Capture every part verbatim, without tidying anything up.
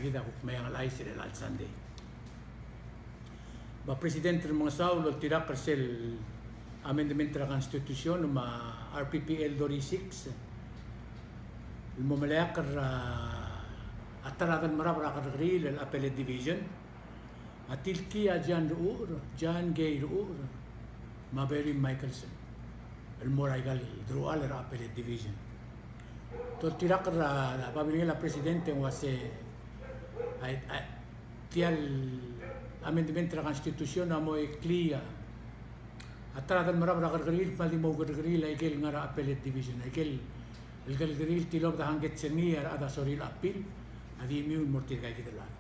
Kid a kuk meang el chais er chelecha el Sunday. Me a President Remengesau el oltirakl er sel amendment er a Constitution me a R P P L thirty-six el mo meleakl er a ta er a delmerab er a kerrekeriil el Appellate Division. A tilkii a John Rechucher, John K. Rechucher, me a Barry Michelson el mo er aika el deruchall er a Appellate Division. Te oltirakl er a babilngel a President e ng uase a, a, tia el amendment er a Constitution a mo eklii a ta er a delmerab er a kerrekeriil el kmal di mo kerrekeriil aike el ngar er a Appellate Division, aike el kerrekeriil el tilobed a hangkets er ngii a rechad a sorir el appeal a di miu el mo er tirka kid el chad.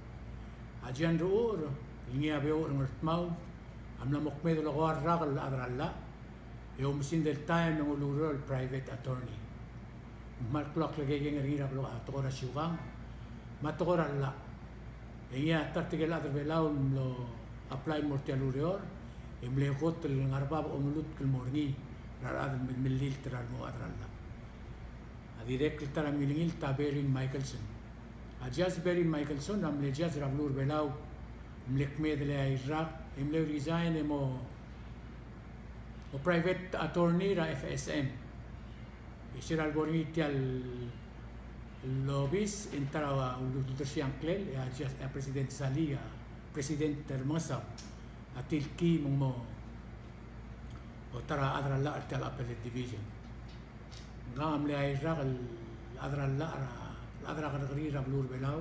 A John Rechucher el ngii a beouch er a Ngardmau a mla mo kmeed el okoua el rak el chad er a llach e oumesingd el taem e ng ulureor el private attorney. Ng kmal klou a klekekeng er ngii er a blo-, a tekoi er a siukang me a tekoi er a llach. E ngii a ta er tirke el chad er a Belau el mlo apply el mo er tia el ureor e mle kot el ngar er bab a omelutk el mo er ngii er a rechad el melilt er a renguk a chad er a llach. A dirrek el ta er a mlengilt a Barry Michelson. A Judge Barry Michelson a mle judge er a beluu er a Belau, mle kmeed el eai el rak e mle resign e mo, mo private attorney er a F S M. E se er a lebo er ngii tia el obis e ng ta er a uldersii a ngklel, e a Judge, a President Salii, a President Remengesau a tilkii me ng mo, mo ta er a chad er a llach er tia el Appellate Division. Ngkang a mle eai el rak el chad er a llach er a, chad er a kerrekeriil er a beluu er a Belau,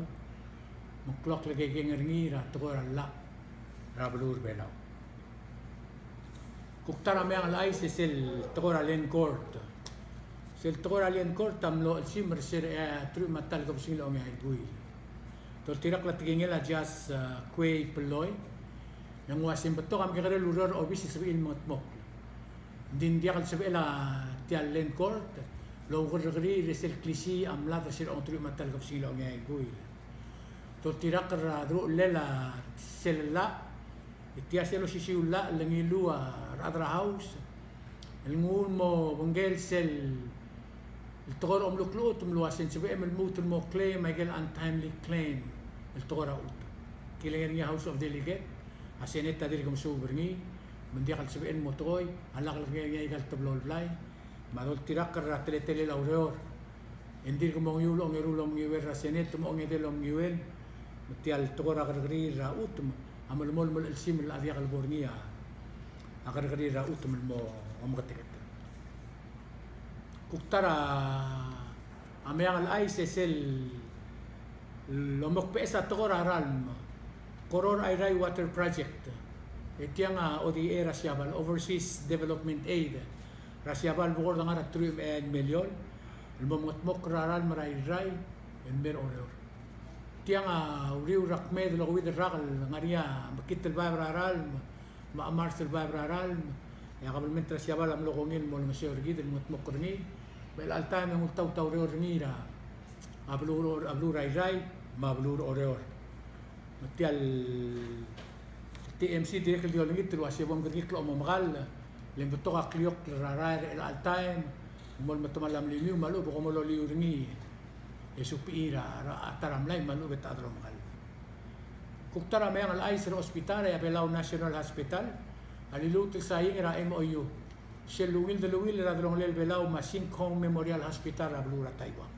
me ng klou a klekekeng er ngii er a tekoi er a llach er a beluu er a Belau. Kuk ta er a meang el chais e sel tekoi er a Land Court. Sel tekoi er a Land Court a mlo chelsimer er se er a teruich me a ta el kebesengil a ongeai el buil. Te oltirakl a tekingel a Judge, a, Kuei Polloi, e ng uase ng betok a mekekerei el ureor er a obis el sebechir el mengedmokl. Ng di ng diak el sebechel a tia el Land Court el oukerrekeriil er sel klisiich a mlad er se er a ongeteruich me a ta el kebesengil a ongeai el buil. Te oltirakl er a deruchellel a sel llach, e tia sel osisiu el llach el ngiluu a rechad er a House el nguu el mo obengkel sel tekoi er a omeluk el chutem el uase ng sebechem el lmuut el mo claim aike el untimely claim el tekoi er a chutem. Kilengei er ngii a House of Delegate, a Senate a dirk mesuub er ngii, me ng diak el sebechel el mo tekoi, a lak lekengei er ngii aika el teblo el blai, me a doltirakl er a teletelel a ureor e ng dirk mongiu el ongeru el omenguiuel er a Senate me a ongede el omenguiuel, me tia el tekoi er a kerrekeriil er a chutem a melemolem el chelsimer el diak el bo er ngii a kerrekeriil er a chutem el mo omeketeket. Kuk ta er a meang el chais e sel lomekbeches a tekoi er a ralm, Koror Airai Water Project, e tiang a O D A er a Siabal, Overseas Development Aid, er a Siabal el bekord a ngar er a teruich me a eai el miliol el mo mengedmokl er a ralm er a Irrai el mei er a Oreor. Tiang a uriul er a kmeed el okeuid el rak el ngar er ngii a mekngit el baeb er a ralm me a chemars el baeb er a ralm, e a kabelment er a Siabal a mlo kongei el mo olengeseu er kid el mengedmokl er ngii, me chelecha el taem e ng ultaut a ureor er ngii er a beluu er a, beluu er a Irrai me a beluu er a Oreor. Me tia el T M C dirrek el di olengit el uase bo mkerekikl el omomekall, le ng betok a kliokl er a rael er chelecha el taem, ng mo lemetemall a mlimiu me a lechub e kom mo loliu er ngii e subechir a, a ta er a mlai me a lechub e te chad el omekall. Kuk ta er a meang el chais er a hospital, e a Belau National Hospital a liluut el saing er a M O U sel ungil deleuill er a delongelel Belau me a Shin Kong Memorial Hospital er a beluu er a Taiwan.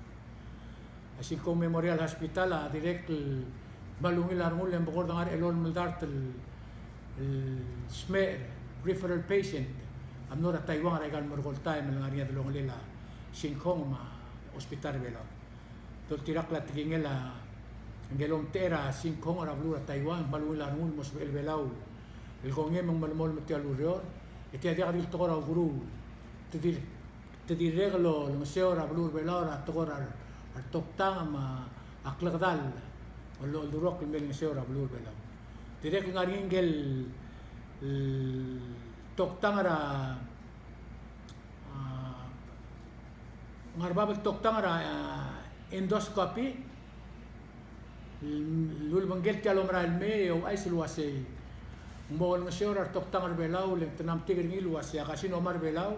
A Shin Kong Memorial Hospital a dirrek el kmal ungil a rengul e ng bekord a ngar er a elolem el dart el, el smecher, referral patient, a mlo er a Taiwan er aika el merekong el taem el ngar er ngii a delongelel a Shin Kong me a hospital er a Belau. Doltirakl a tekingel a ngike el omtechei er a Shin Kong er a beluu er a Taiwan, kmal ungil a rengul el mo sebechel Belau el kongei me ng melemolem tia el ureor, e tia diak di el tekoi er a ukeruul. Te dirrek, te dirrek el olengeseu er a beluu er a Belau er a tekoi er a retoktang me a klekedall el, el oldurokl el me olengeseu er a beluu er a Belau. Dirrek el ngar er ngii ngike el, el toktang er a, a, ngar er bab el toktang er a, a, endoscopy, el ulebengkel tia el omerael el mei e ouchais el uasei ng mo olengeseu er a retoktang er a Belau, le ng te mla metik er ngii el uasei a carcinoma er a Belau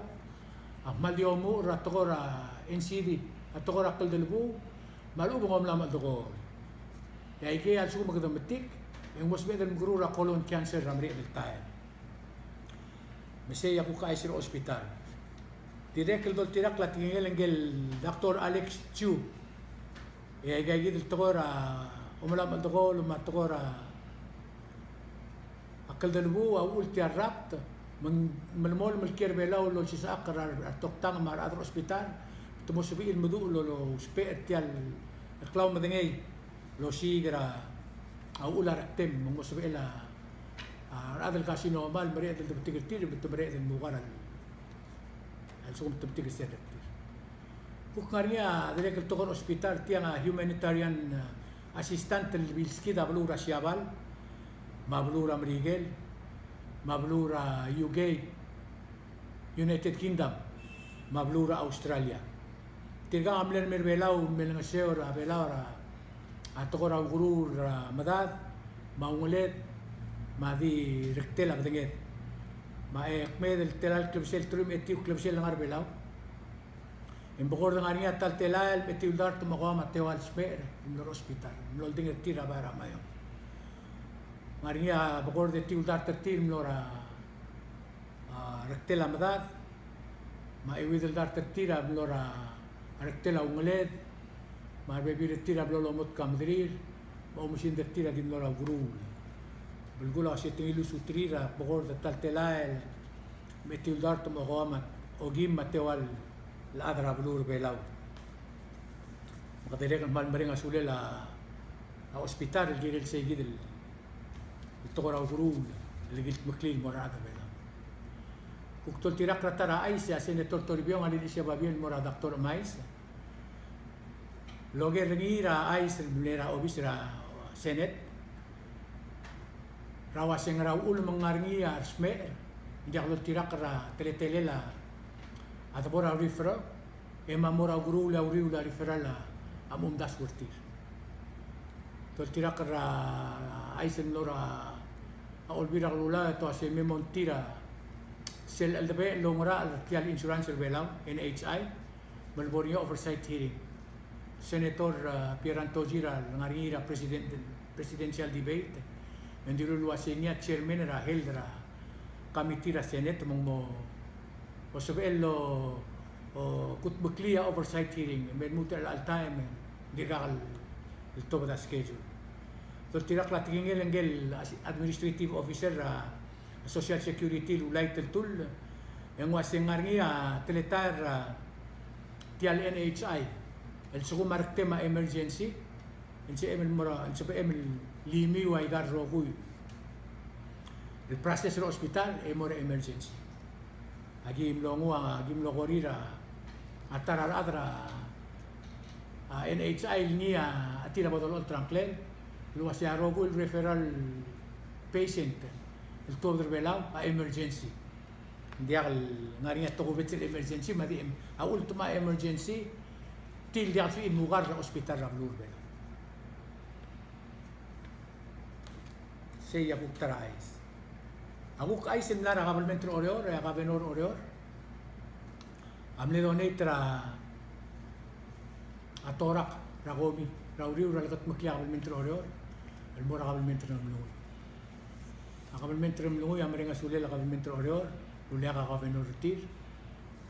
a kmal di omuchel er a tekoi er a N C D, a tekoi er a kldelebuul, me a lechub e ng mla mecheldekor. E aikei a lsekum kede metik, e ng mo sebeched el mekerur a colon cancer er a mereched el taem. Me sei a kuk chais er a hospital. Dirrek el doltirakl a tekingel ngike el Doctor Alex Chu. E aika kid el tekoi er a omelamech el dekool me a tekoi er a a kldelebuul a uchul tia el rakt, me ng melemolem el kiei er a Belau el olsisechakl er a retoktang me a rechad er a hospital, te mo sebechir el meduch el lousbech er tia el klaumedengei el osiik er a uchul a rektem, me ng mo sebechel a rechad el carcinoma el mereched el debetik er tir, me te mereched el mukar a lsekum te betik er sel rakt. Kuk ngar er ngii a dirrek el tekoi er a hospital, tiang a humanitarian, eh, assistant el bilskid a beluu er a Siabal, me a beluu er a Merikel, me a beluu er a U K, United Kingdom, me a beluu er a Australia. Tirka a mle mei er a Belau, me lengeseu er a Belau er a a tekoi er a ukeruul er a medad, me a ungeled, me a di rektel a bedenged. Me a kmeed el tela el klebesei el teruich me a etiu el klebesei el ngar er a Belau, e ng bekord ngar er ngii a ta el telael me a etiu el dart me a okeua me a teua el smecher el mlo er a hospital, mlo oldingel er tir er a bai er a Maiong. Ngar er ngii a bekord etiu el dart er tir el mlo er a a rektel a medad, me a euid el dart er tir a mlo er a rektel a ungeled, me a rebebil er tir a mlo lomotka mederir, me a oumesingd er tir a di mlo er a ukeruul. Belkul a uase te ngiluu a suterir a bekord a ta el telael me a etiu el dart me a okeua me a okeim me a teua el chad er a beluu er a Belau. Me kede dirrek el kmal mereng a sulel a hospital el kirel sei kid el el tekoi er a ukeruul el kildmeklii el mo er a rechad er a Belau. Kuk doltirakl er a ta er a chais, e a Senator Toribiong a liluches a babier el mo er a Doctor Emais el oker er ngii er a chais el mle er a obis er a Senate er a uase ngera uchul me ng ngar er ngii a resmecher, ng diak loltirakl er a teletelel a debo er a referral, e me a mo er a ukeruul e a uriul a referral a mo omdasu er tir. Doltirakl er a chais el mlo er a Olbiil er a Kelulau e te uase me mo er tir a sel cheldebechel el oungerachel er tia el insurance er a Belau, N H I, me le bo er ngii a oversight hearing. Senator, eh, Pierantozzi er a lengar er ngii er a president, presidential debate, me ng dilu el uase ngii a chairman er a health er a committee er a Senate me ng mo sebechel el kutmeklii a oversight hearing, me lmuut er chelecha el taem e ng dirkak el tobed a schedule. Doltirakl a tekingel ngike el as-, administrative officer er a Social Security el Ulai Teltull, e ng uase ng ngar er ngii a teletael er tia el N H I el sekum a rektem a emergency, e ng sebechem el mo er a, e ng sebechem el limiu aika el rokui el process er a hospital e mo er a emergency. Aki mlo nguu a, aki mlo korir a, a ta er a rechad er a, a, N H I el ngii a, a tir a bo dolecholt er a ngklel el uase a rokui el referral patient el tuobed er a Belau a emergency. Ng diak el ngar er ngii a tokubets el emergency, me a di em-, a ultima emergency, tir el diak el sebechir el mukar er a hospital er a beluu er a Belau. Sei a kuk ta er a chais. A kuk chais el mla er a kabelment er a Oreor, e a kabenor er a Oreor a mle donate er a, a torak er a komi er a uriul er a leketmeklii a kabelment er a Oreor el mo er a kabelment er a Ngeremlengui. A kabelment er a Ngeremlengui a mereng a sulel a kabelment er a Oreor el uleak a kabenor er tir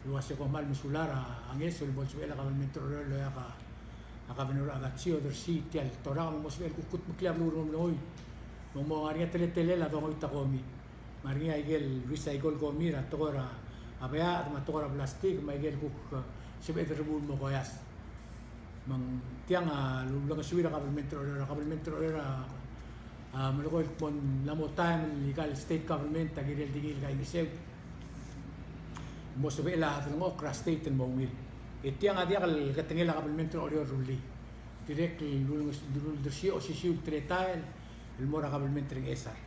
el uase kom kmal mesulang er a ngeso el bo lsebechel a kabelment er a Oreor el oeak a kabenor er a Oreor el odersii tia el torak me ng mo sebechel el kuk kutmeklii a beluu er a Ngeremlengui. Me ng mo ngar er ngii a teletelel a dongoit a komi. Me ngar er ngii a ikel recycle komi er a tekoi er a beach me a tekoi er a plastic me a ikel kuk, eh, sebeched el remuul el mo koias. Me ng tiang a lulengesuir a kabelment er a Oreor, a kabelment er a Oreor a, a, melekoi el kmo ng mla mo taem el ikal state government a kirel di ngii el kaingeseu. Mo sebechel a delengchokl er a state el mo ungil. E tiang a diak el ketengel a kabelment er a Oreor el rullii. Dirrek el lulnges-, luldersii a osisiu el teletael el mo er a kabelment er a Ngchesar.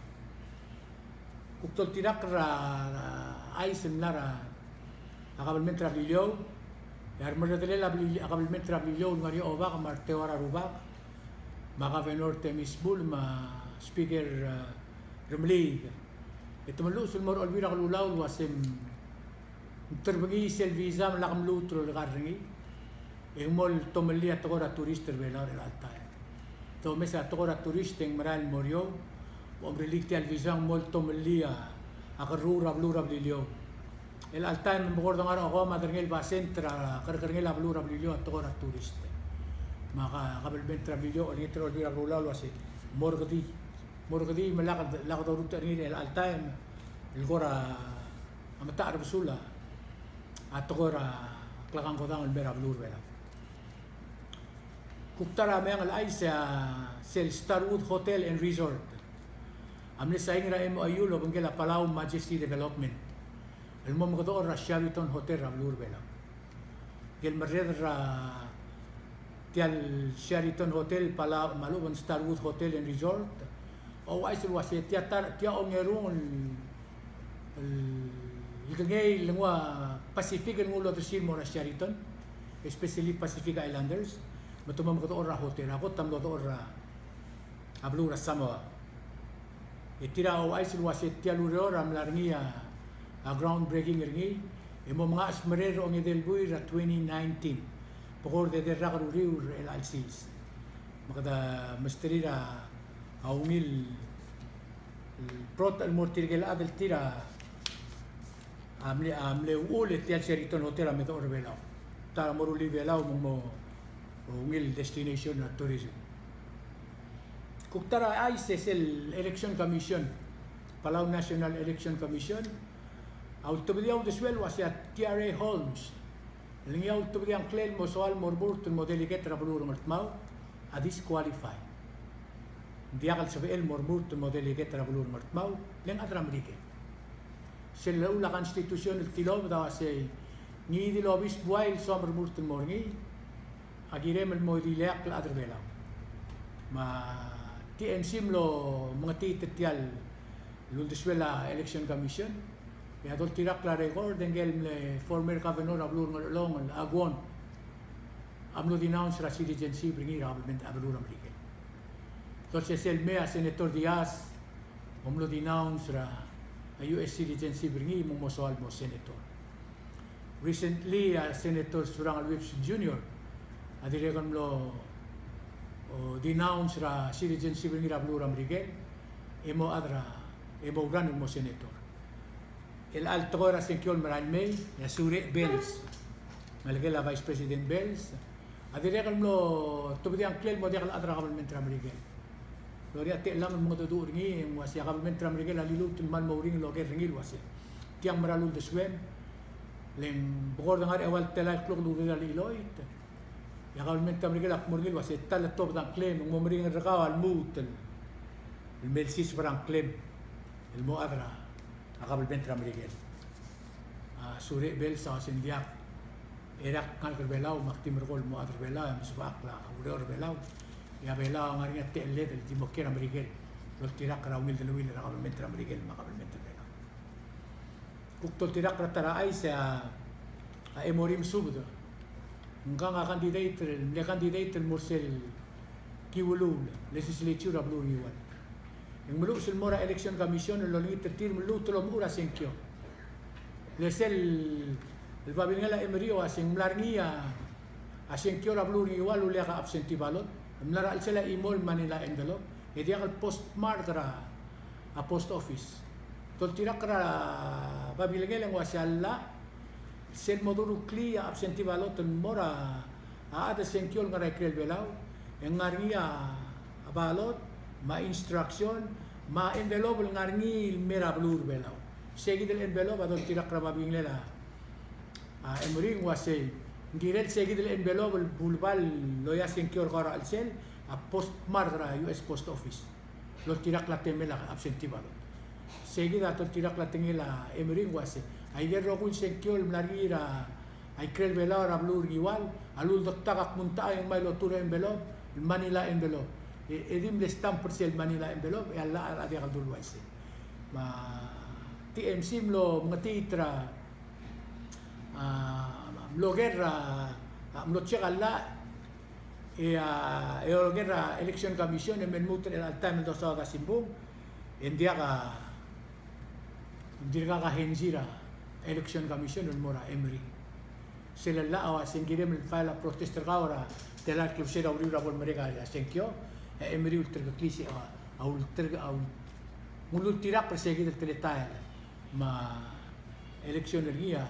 Kuk doltirakl er a, a, chais el mla er a, a kabelment er a Beliliou, e a remerredelel a Belili-, a kabelment er a Beliliou el ngar er ngii a Obak me a reteua er a rubak, me a Governor Temmy Shmull me a Speaker, e, Remeliik. E te melluches el mo er a Olbiil er a Kelulau el uasei ng terbengii sel visa me lak mluut el olekar er ngii e ng mo tomellii a tekoi er a tourist er a Belau er chelecha el taem. Te omes a tekoi er a turist e ng merael el mo er eou, omrellii tia el visa e ng mo tomellii a kerruul er a beluu er a Beliliou. El alta e ng bekord ngar er a okeim a derengel basent er a kerrekerengel a beluu er a Beliliou a tekoi er a turist. Me a kabelment er a Beliliou a olengit er a Olbiil er a Kelulau el uase mo er kid, mo er kid me lak, lak doruul er ngii el alta e ng kora metacherbesul a tekoi er a klekangkodang el mei er a beluu er a Belau. Kuk ta er a meang el chais a sel Starwood Hotel and Resort a mle sain er a M O U el obengkel a Palau Majesty Development el mo mekedechor er a Sheraton Hotel er a beluu er a Belau. Ngike el merreder er tia el Sheraton Hotel Palau me a lechub e ng Starwood Hotel and Resort a ouchais el uase tia ta er, tia ongerung el el kengei el nguu a Pacific el nguu el odersii el mo er a Sheraton, especially Pacific Islanders, me te mo mekedechor er a hotel, a kot a mlo dechor er a beluu er a Samoa. E tir a ouchais el uase tia el ureor a mla er ngii a groundbreaking er ngii, e mo mengachesmerer er a ongedei el buil er a twenty nineteen, bekord edei el rak er a uriul er chelecha el sils. Me kede mesterir a ungil el brotech el mo er tirke el chad el tir a mle, a mle uchul e tia el Sheraton Hotel a me dechor er a Belau. Ta er a mo rullii a Belau me ng mo ungil destination er a tourism. Kuk ta er a chais e sel Election Commission, Palau National Election Commission, a ultebedii a uldesuel el uase a T R A Holmes el ngii a ultebedii a ngklel el mo soal el mo remurt el mo delegate er a beluu er a Ngardmau a disqualify. Ng diak el sebechel el mo remurt el mo delegate er a beluu er a Ngardmau, le ng chad er a Merikel. Sel llechul a constitution el tilobed a uase ngii di el obis buai el soam el remurt el mo er ngii, a kirem el mo di ileakl el chad er a Belau. Me a T M C a mlo mengetiit er tia el uldesuel a Election Commission, e a doltirakl a record e ngike el mle former governor er a beluu er a Ngerchelong el Aguon a mlo denounce er a citizenship er ngii er a government er a beluu er a Merikel. Dolsesei el mei a Senator Diaz a mlo denounce er a U S citizenship er ngii me ng mo soal el mo senator. Recently a Senator Surangel Whipps Junior a dirrek el mlo, o, denounce er a citizenship er ngii er a beluu er a Merikel, e mo chad er a, e mo run el mo senator. Chelecha el tekoi er a sengkio el merael el mei, e a Surech Bells, ngelekel a Vice President Bells, a dirrek el mlo tobedii a ngklel el mo diak el chad er a kabelment er a Merikel. Ng loia a techellam el mengedecheduch er ngii, e ng uaisei a kabelment er a Merikel a liluut el kmal mo ouring el oker er ngii el uaisei tiang mera el uldesuem, le ng bekord ngar er a eua el telael el klok el urerir a lechiloit, e a kabelment er a Merikel a kmo er ngii el uaisei ta el tobed a ngklem, e ng mo meringel er kau a lmuut el, el melsiseb er a ngklem el mo chad er a kabelment er a Merikel. A Surech Bells a uaisei ng diak, e ak ngalek er a Belau me ak di merekong el mo chad er a Belau, e mesebechakl a ureor er a Belau, e a Belau a ngar er ngii a techelled el di mo kiei er a Merikel el oltirakl er a ungil deleuill er a kabelment er a Merikel me a kabelment er a Belau. Kuk doltirakl er a ta er a chais e a, a Emory Mesubed, ngkang a candidate, mle candidate el mo er sel Kiuluul Legislature er a beluu er a Ngiwal. E ng meluches el mo er a Election Commission el olengit er tir me lluut el omechur a sengkio. Le sel, el babilngel a Emory a uaisei ng mla er ngii a, a sengkio er a beluu er a Ngiwal el uleak a absentee ballot, mla er a chelsel a chimo el manila envelope, e diak el postmark er a, a post office. Doltirakl er a babilngel e ng uaisei a llach, sel mo duruklii a absentee ballot el mo er a, a chad el sengkio el ngar er a ikrel Belau, e ng ngar er ngii a ballot, me a instruction, me a envelope el ngar er ngii el mei er a beluu er a Belau. Sei kid el envelope a doltirakl er a babilngel a, a Emory e ng uaisei, ng kirel sei kid el envelope el bulbal el loia sengkio er kau er a chelsel, a postmark er a U S Post Office el oltirakl a temel a absentee ballot. Sei kid a doltirakl a tekingel a Emory e ng uaisei, aike el rokui el sengkio el mla er ngii er a ikrel Belau er a beluu er a Ngiwal a luldektak a kmo ng techa e ng mei el otur a envelope, el manila envelope. E, e di mle stamp er sel manila envelope, e a llach a diak el dulu uaisei. Me a T M C a mlo mengetiit er a, a, mlo ker er a, a, mlo check a llach, e a, e oker er a Election Commission e me lmuut er chelecha el taem el dosaod a simbung, e ng diak a, ng dirkak a henzi er a Election Commission el mo er a Emory. Sel llach a uaisei ng kirem el file a protest er kau er a telael el klebesei er a uriul er a bo lemerek a sengkio, e meriu el ulterekeklii se a, a ulterek-, a ul-, ng ulultirakl er se kid el teletael me a election er ngii a,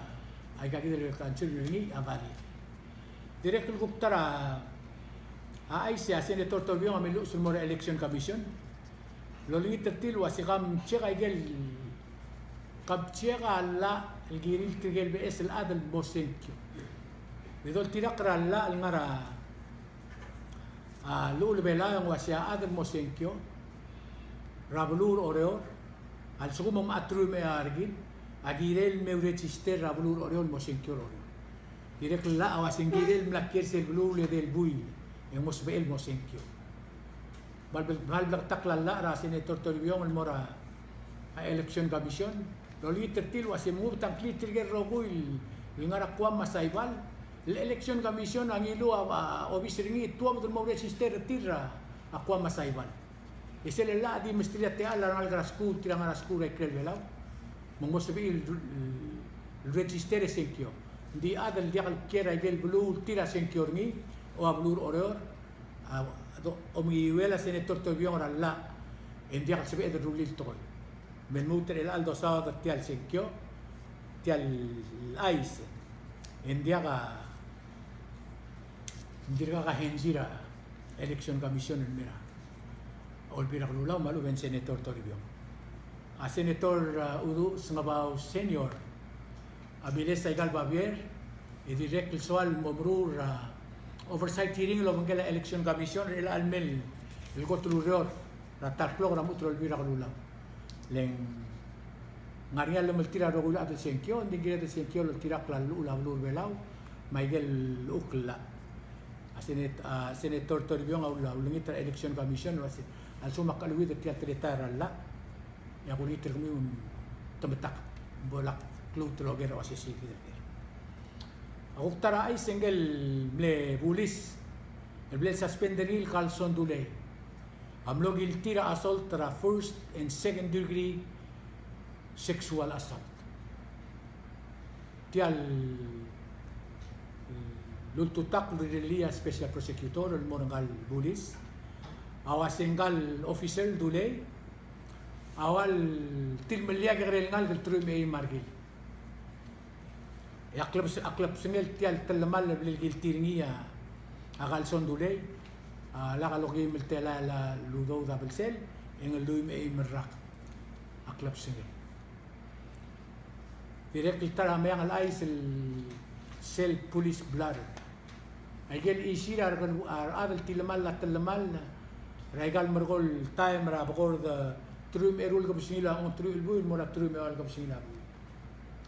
aika kid el council er ngii a valid. Dirrek el kuk ta er a, a chais e a Senator Toribiong a mle luches el mo er a Election Commission el olengit er tir el uase kom check aike el, kom check a llach el kirir tirke el beches el chad el mo sengkio. Me doltirakl er a llach el ngar er a a llechul a Belau e ng uase a chad el mo sengkio er a beluu er Oreor a lsekum ng mla truich me a eua el rekil a kirel el me register er a beluu er Oreor el mo sengkio er Oreor. Dirrek el llach a uase ng kirel el mla kiei er sel beluu el edei el buil e ng mo sebechel el mo sengkio. Me a le bla-, me a le bleketakl a llach er a Senator Toribiong el mo er a Election Commission el olengit er tir el uase me nguu a ngklir tirke el rokui el ngar er a Guam me a Saipan, el Election Commission a ngiluu a, a obis er ngii e tuobed el mo register er tir er a Guam me a Saipan. E sel llach a di mesterir a techall er a rengalek er a skuul, tir a ngar er a skuul er a ikrel Belau, me ng mo sebechir el, el register e sengkio. Ng di chad el diak el kiei er aike el beluu el tir a sengkio er ngii, a beluu er Oreor, a, do-, omenguiuel a Senator Toribiong er a llach e ng diak el sebeched el rullii el tekoi. Me lmuut er chelecha el dosaod er tia el sengkio, tia el chais, e ng diak a, ng dirkak a henzi er a Election Commission el mei er a Olbiil er a Kelulau me a lechub e ng Senator Toribiong. A Senator, a, Uduch Sengebau Senior a miles aika el babier e dirrek el soal el mo meruul er a oversight hearing el obengkel a Election Commission er chelecha el mei el kot el ureor er a ta el klok er a lmuut er a Olbiil er a Kelulau. Le ng ngar er ngii a llemeltir a rokui el chad el sengkio, ng di kired el sengkio el oltirakl a llechul a beluu er Belau me aike el llechukl el llach. A Senet-, a Senator Toribiong a ul-, a ulengit er a Election Commission el uase a lsekum a kleuid er tia el teletael er a llach e ak olengit er kemiu me te metak, bo lak lmuut el oker el uase sei kid el ker. A kuk ta er a chais e ngike el mle bulis el bla lesuspend er ngii el Carlson Dulei a mlo guilty er a assault er a first and second degree sexual assault. Tia el ultutakl el rirellii a special prosecutor el mo er ngka el bulis a uase ngka el officer el Dulei a ua el tilemellii a kekerei el ngalek el teruich me a eim a rekil. E a klebes-, a klebesengel tia el telemall el bla leguilty er ngii a, a Carlson Dulei a lak lokiu el telael el udoud a belsel e ng lluich me a eim el rak a klebesengel. Dirrek el ta er a meang el chais el sel police blotter. Aike el chisir a re-, a rechad el tilemall a telemall er aika el merekong el taem er a bekord teruich me a eru el kebesengil a ongeteruich el buil el mo er a teruich me a eua el kebesengil a buil.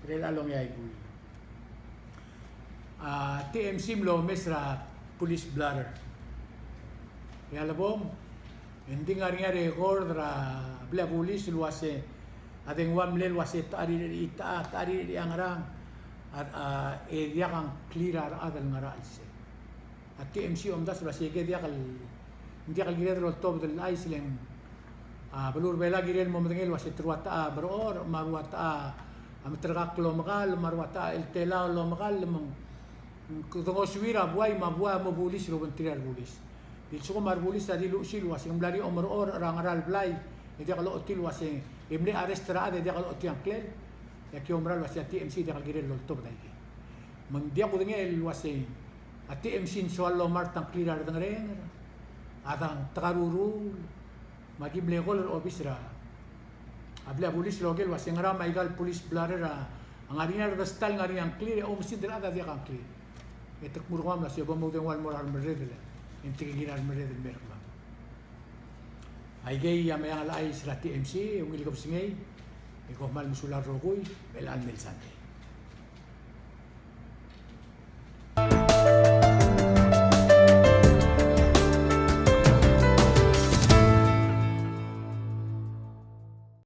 Kirel a longii a ikuil. A T M C a mlo omes er a police blotter. E a lebong, e ng di ngar er ngii a record er a blil a bulis el uase a dengua mle el uase te charirir er chii, te cha-, te charirir er chii a ngerang, a, a, e diak a ngklir a rechad el ngar er a chelsel. A T M C a omdasu el uase aike diak el, diak el kired el oltobed el chais, le ng, a, beluu er a Belau a kirel el mo medengei el uase te rua techa a merechorech, me a rua techa a meterkakl el omekall, me a rua techa el telau el omekall, me ng, ng, de ngosuir a buai me a buai a mo bulis el obengterir a rebulis. Di lsekum a rebulis a di luchesii el uase ng mla er ngii a omerechorech er a ngera el blai, e diak lochotii el uase e mle arrest er a chad e diak lochotii a ngklel, e aki oumera el uase a T M C a diak el kirel el oltobed aikei. Me ng diak kudengei el uase a T M C a ng soal el omart a ngklir a redengerenger, a dang tekaruruul, me aki mle call er a obis er a, a blil a bulis el oker el uase ngera me aika el police blotter a ngar er ngii a redestal, ngar er ngii a ngklir, e oumesingd el chad a diak a ngklir. E te kmo er kemam el uase bo moudengua el mo er a remerredel, e ng tekingir a remerredel el mer kemam. Aikei a meang el chais er a T M C, e ungil kebesengei, e kom kmal mesulang el rokui, me chelecha el mei el sandei.